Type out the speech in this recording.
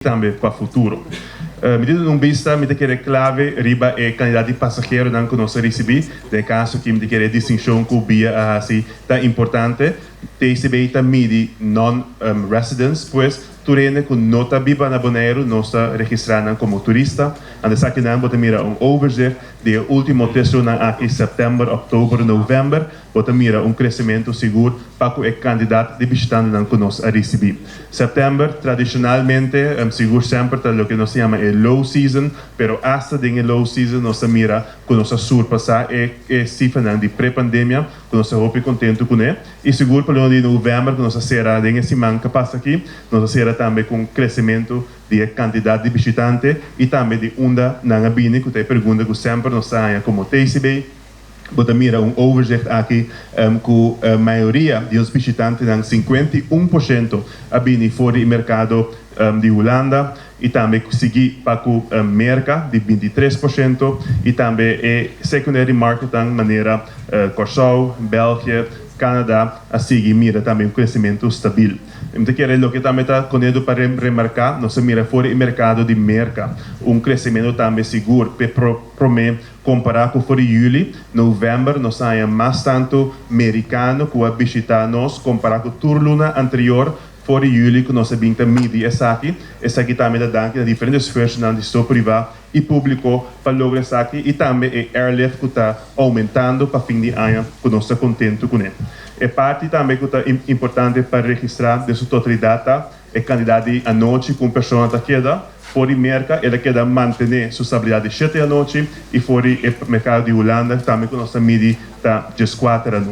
Tambe pa futuro. Mi ta duna un bista, mi ta kere clave riba e cantidad di pasaheronan cu nos a ricibi. Den e caso aki mi ta kere e distincion cu Bia a haci ta importante. TCB ta midi non-residents, pues tur hende cu no ta biba na Boneiru nos ta registra nan como turista. Anto esakinan bo ta mira un overzicht di e ultimo tres lunan aki, september, october, november. Bo ta mira un kresementu sigur pa ku e kantidat di bishitantenan ku nos a risibí. Sèptèmber tradishonalmente sigur semper ta loke nos ta yama e low season, pero asta den e low season nos ta mira ku nos a surpasá e e sifranan di pre-pandemia, ku nos ta hopi kontentu kuné. I sigur pa luna di novèmber ku nos a sera den e siman ku pasa aki, nos a sera tambe ku un kresementu di e kantidat di bishitante i tambe di unda nan a bini, ku ta e pregunta ku semper nos ta haña komo TCB. Bo ta mira un overzicht aki ku mayoria di nos bishitantenan, 51%, a bini for di e merkado di Hulanda i tambe sigui pa ku Merka di 23% i tambe e secondary marketnan manera Kòrsou, België, Canada a sigui mira tambe un kresementu stabil. Mi ta kere loke tambe ta konedo pa remarká, nos a mira for di e merkado di Merka un kresementu tambe sigur p'e promé. Kompará ku for di yüli, novèmber nos a haña mas tantu merikano ku a bishitá nos kompará ku tur luna anterior for di yüli ku nos a bin ta midi esaki. Esaki tambe ta danki na diferente esfuersonan di sector privá i públiko pa logra esaki i tambe e airlift ku ta oumentando pa fin di aña ku nos ta kontentu kuné. E parti tambe ku ta importante pa registrá den su totalidat ta e kantidat di anochi ku un persona ta keda. For di Merka el a keda mantené su stabilidat di 7 anochi i for di e merkado di Hulanda tambe ku nos ta midi ta 14 anochi.